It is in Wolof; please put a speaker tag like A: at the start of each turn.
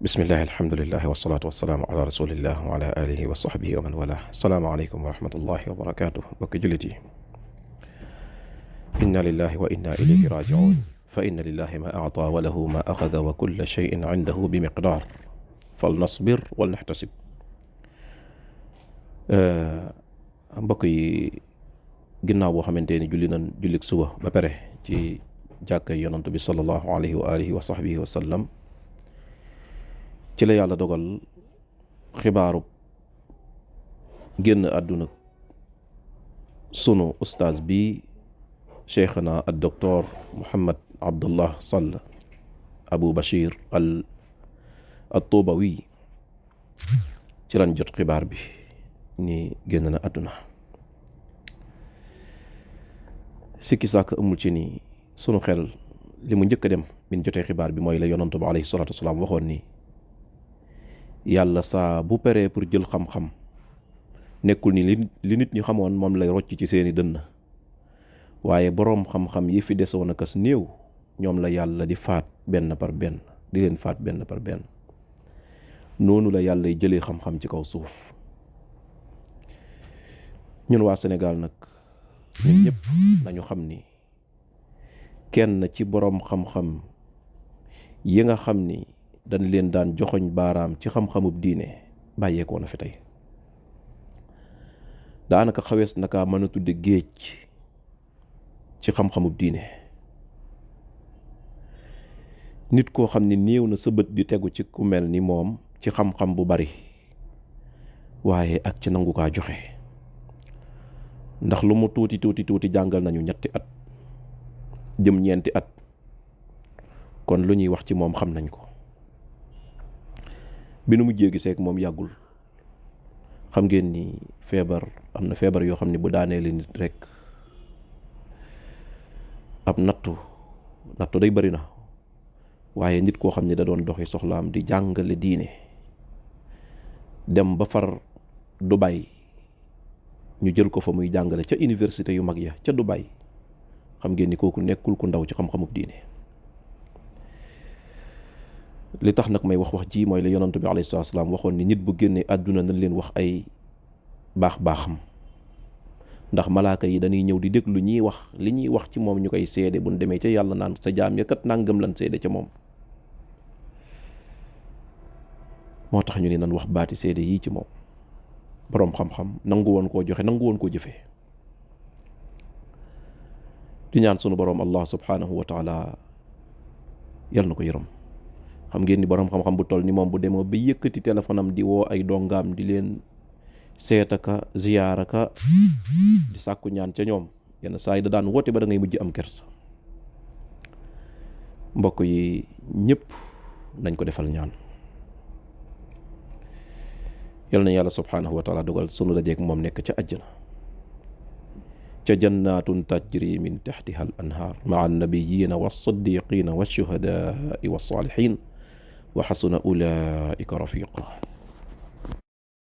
A: bismillahi alhamdulillahi wasalaatu wasalaamu ala rasulillah wa ala alihi wa sahbihi wa man wala salaamaaleykum wa rahmatullahi wa barakaatu bokki jullit yi inna lillahi wa inna ilayhi rajiun fa inna lillahi ma a'ta wa lahu ma axada wa kulla shay'in indahu bi miqdaar fal nasbir wal naxtasib. mbokk yi ginnaaw boo xamante ni julli nañ jullik suba ba pare ci jàkkay yonant bi sallallahu alayhi wa alihi wa sahbihi wa sallam, ci la yàlla dogal xibaaru génn àdduna sunu ustaaz bi cheikhna ad docteur Mouhammad Abdallah Sall Abu Bashir al Tuubawi. ci lañ jot xibaar bi ni génn na àdduna. sikki sàkk amul ci ni sunu xel li mu njëkk a dem bi ñu jotee xibaar bi mooy la yonantu bi alayhi salaatu wasalaam waxoon ni yàlla saa bu peree pour jël xam-xam nekkul ni li nit ñi xamoon moom lay rocc ci seeni dënn, waaye boroom xam-xam yi fi desoon a kas néew ñoom la yàlla di faat benn par benn, di leen faat benn par benn. noonu la yàlla jëlee xam-xam ci kaw suuf. ñun waa Sénégal nag ñun ñëpp nañu xam ni kenn ci boroom xam-xam yi nga xam ni dañ leen daan joxoñ baaraam ci xam-xamub diine bàyyeekoo na fi tey. daanaka xawees naka mën a tudde géej ci xam-xamub diine. nit koo xam ne néew na sa bët di tegu ci ku mel ni moom ci xam-xam bu bari waaye ak ci nangu kaa joxe. ndax lu mu tuuti jàngal nañu 3 at jëm 4 at, kon lu ñuy wax ci moom xam nañ ko. bi nu mujjee gisee ak moom yàggul. xam ngeen ni am na feebar yoo xam ne bu daanee li nit rek ab nattu day bari na, waaye nit koo xam ne da doon doxi soxlaam di jàngale diine dem ba far Dubai ñu jël ko fa muy jàngale ca université yu mag ya ca Dubai. xam ngeen ni kooku nekkul ku ndaw ci xam-xamub diine. li tax nag may wax ji mooy la yonantu bi alayhi salaatu salaam waxoon ni nit bu génnee àdduna nañ leen wax ay baax-baaxam, ndax malaaka yi dañuy ñëw di déglu ñuy wax li ñuy wax ci moom ñu koy seede buñ demee ca yàlla naan sa jaam ya kat nangam lan seede ca moom. moo tax ñu ne nan wax baati seede yii ci moom. boroom xam-xam nangu woon koo joxe, nangu woon koo jëfee. di ñaan sunu boroom allah subhanahu wa taala yal na ko yërëm. xam ngeen ni boroom xam-xam bu toll ni moom bu demoo ba yëkkati téléphone am di woo ay dongaam di leen seetaka ziyaaraka di sàkku ñaan ca ñoom, yenn saa yi da daan woote ba da ngay mujj am kersa. mbokk yi ñëpp nañ ko defal ñaan. yal na yàlla subhanahu wa taala dogal sunu dajeek moom nekk ca àjjana, ca jannatun tajri min taxtiha al anhaar maa annabiyina wassiddiqina washuhadaai wassalihin wa xasuna ulaika rafiqa.